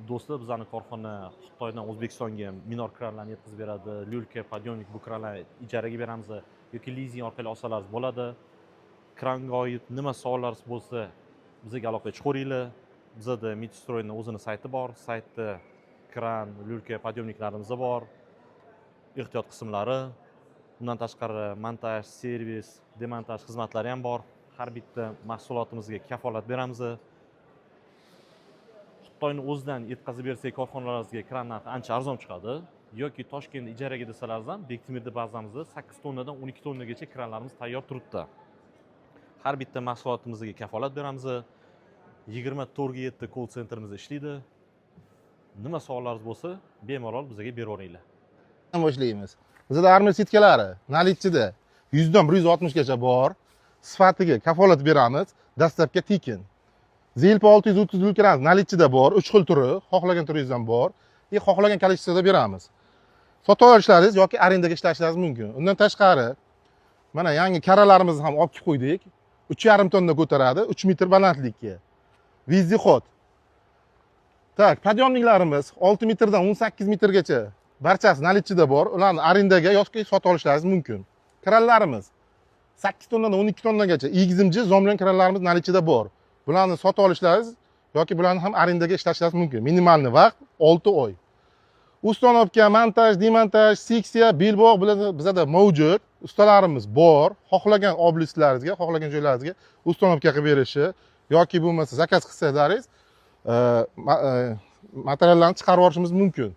Do'stlar, bizani korxona Xitoydan O'zbekistonga minor kranlarni yetkazib beradi, люлька, подъемник, bu kranlarni ijaraga beramiz yoki lizing orqali olsalaringiz bo'ladi. Kranga oid nima savollaringiz bo'lsa, bizga aloqaga chiqaveringlar. Bizada Metistroyni o'zini sayti bor. Saytda kran, люлька, подъемник larimiz bor. Ehtiyot qismlari, undan tashqari montaj, servis, demontaj xizmatlari ham bor. Har bitta mahsulotimizga kafolat beramiz. Xitoyni o'zidan yetkazib bersak korxonalarimizga, kran narxi ancha arzon chiqadi yoki Toshkentda ijaraga desalaringiz ham, Bektemirda bazamizda 8 tonnadan 12 tonnagacha kranlarimiz tayyor turibdi. Har bitta mahsulotimizga kafolat beramiz. 24:7 колл-центр imiz ishlaydi. Nima savollaringiz bo'lsa, bemalol bizga beraveringlar. Boshlaymiz. Bizada armiya setkalari наличие da 100 dan 160 gacha bor. Sifatiga kafolat beramiz. Доставка tekin. ZLP 630 люлька larimiz наличие da bor, uch xil turi, xohlagan turingizdan bor. И xohlagan количество da beramiz. Sotib olishlaringiz yoki arendaga ishlashingiz mumkin. Undan tashqari, mana yangi karalarimizni ham olib kelib qo'ydik. 3,5 tonna ko'taradi, 3 metr balandlikka. Вездеход. Так, подъемник larimiz 6 metrdan 18 metrgacha barchasi наличие da bor. Ularni arendaga yoki sotib olishlaringiz mumkin. Kranlarimiz 8 tonnadan 12 tonnagacha XMG Zomlin kranlarimiz наличие da bor. Bularni sotib olishlaringiz yoki bularni ham arendaga ishlashingiz mumkin. Минимальный vaqt 6 oy. Установка, montaj, demontaj, seksiya, belbog' bizada mavjud. Ustalarimiz bor. Xohlagan область laringizga, xohlagan joylaringizga установка qilib berishi yoki bo'lmasa заказ qilsalaringiz, materiallarni chiqarib yuborishimiz mumkin.